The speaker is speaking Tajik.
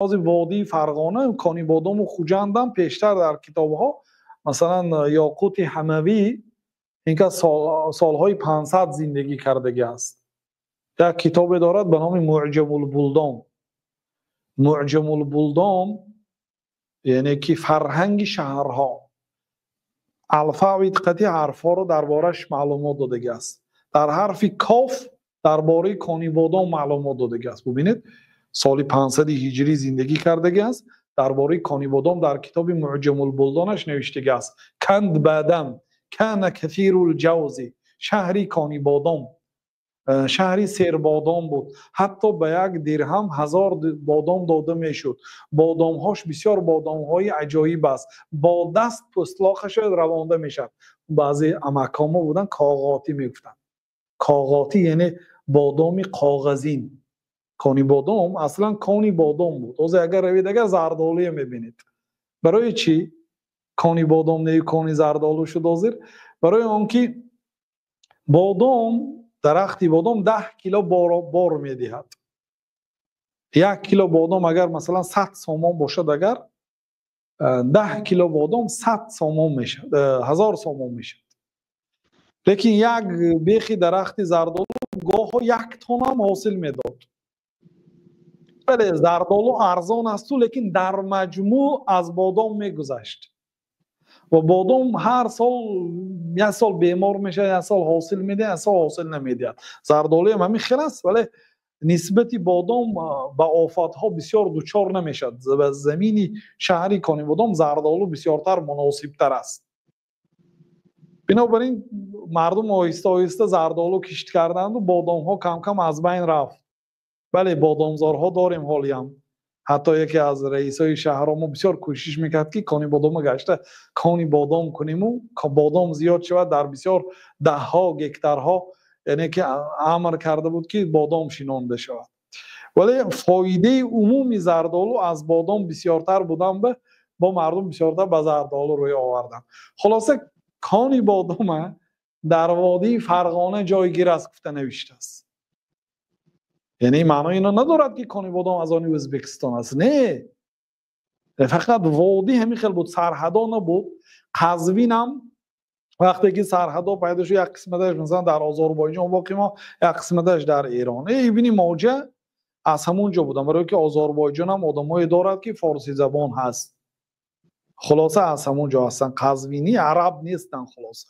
Ҳозир водии Фарғона, Конибодому Хуҷандам пештар дар китобҳо, масалан, Ёқути Ҳамавӣ инка солҳои 500 зиндагӣ кардагӣ аст. Як китобе дорад ба номи Муъҷамулбулдон. Муъҷамулбулдон, яъне ки фарҳанги шаҳрҳо, алфавит қати ҳарфҳоро дар бораш маълумот додагӣ аст. Дар ҳарфи коф дар бораи Конибодом маълумот додагӣ аст. Бубинед, соли 500 ҳиҷрӣ зиндагӣ кардагӣ аст, дар бораи Конибодом дар китоби Муъҷамулбулдонаш навиштагӣ аст: канд бадам кана касирул ҷавзи, шаҳри Конибодом шаҳри сербодом буд, ҳатто ба як дирҳам 1000 бодом дода мешуд. Бодомҳош бисёр бодомҳои аҷоиб аст, бо даст пӯстлоқаша равонда мешавад. Баъзе амакҳомо буданд, коғотӣ мегуфтанд. Коғотӣ яъне бодоми коғазин. Конибодом аслан кони бодом буд. Ҳозир агар равед, агар зардолуе мебинед. Барои чӣ кони бодом не, кони зардолу шуд ҳозир? Барои он ки бодом, дарахти бодом 10 кило бор медиҳад. 1 кило бодом агар, масалан, 100 сомон бошад, агар 10 кило бодом 100 сомон мешавад, 1000 сомон мешавад. Лекин як бехи дарахти зардолу гоҳо 1 тоннам ҳосил медод. Бале, зардолу арзон асту, лекин дар маҷмӯъ аз бодом мегузашт. Ва бодом ҳар сол, як сол бемор мешавад, як сол ҳосил медиҳад, як сол ҳосил намедиҳад. Зардолуям ҳамин хел аст, вале нисбати бодом ба офатҳо бисёр дучор намешавад. Ба замини шаҳри Конибодом зардолу бисёртар муносибтар аст. Бинобар ин мардум оҳиста оҳиста зардолу кишт карданду бодомҳо кам кам аз байн рафт. Бале, бодомзорҳо дорем ҳолиам. Ҳатто яке аз раисои шаҳрҳо мо бисёр кӯшиш мекард, ки кони бодома гашта кони бодом куниму бодом зиёд шавад. Дар бисёр даҳҳо гектарҳо, яъне ки амр карда буд, ки бодом шинонда шавад. Вале фоидаи умуми зардолу аз бодом бисёртар будан ба бо мардум бисёртар ба зардолу рӯй оварданд. Хулоса, кони бодома дар водии Фарғона ҷойгир аст гуфта навиштааст. Яъне маънои ино надорад, ки кони бодом аз они Ӯзбекистон аст. Не, фақат водӣ ҳамин хел буд, сарҳадо набуд. Қазвинам вақте ки сарҳадо пайдо шуд, як қисматаш, масалан, дар Озорбойҷон боқӣ монд, як қисматаш дар Эрон. Ибни Моҷа аз ҳамон ҷо будам, барое ки Озорбойҷонам одамое дорад, ки форсизабон ҳаст. Хулоса, аз ҳамон ҷо ҳастанд. Қазвинӣ араб нестанд, хулоса.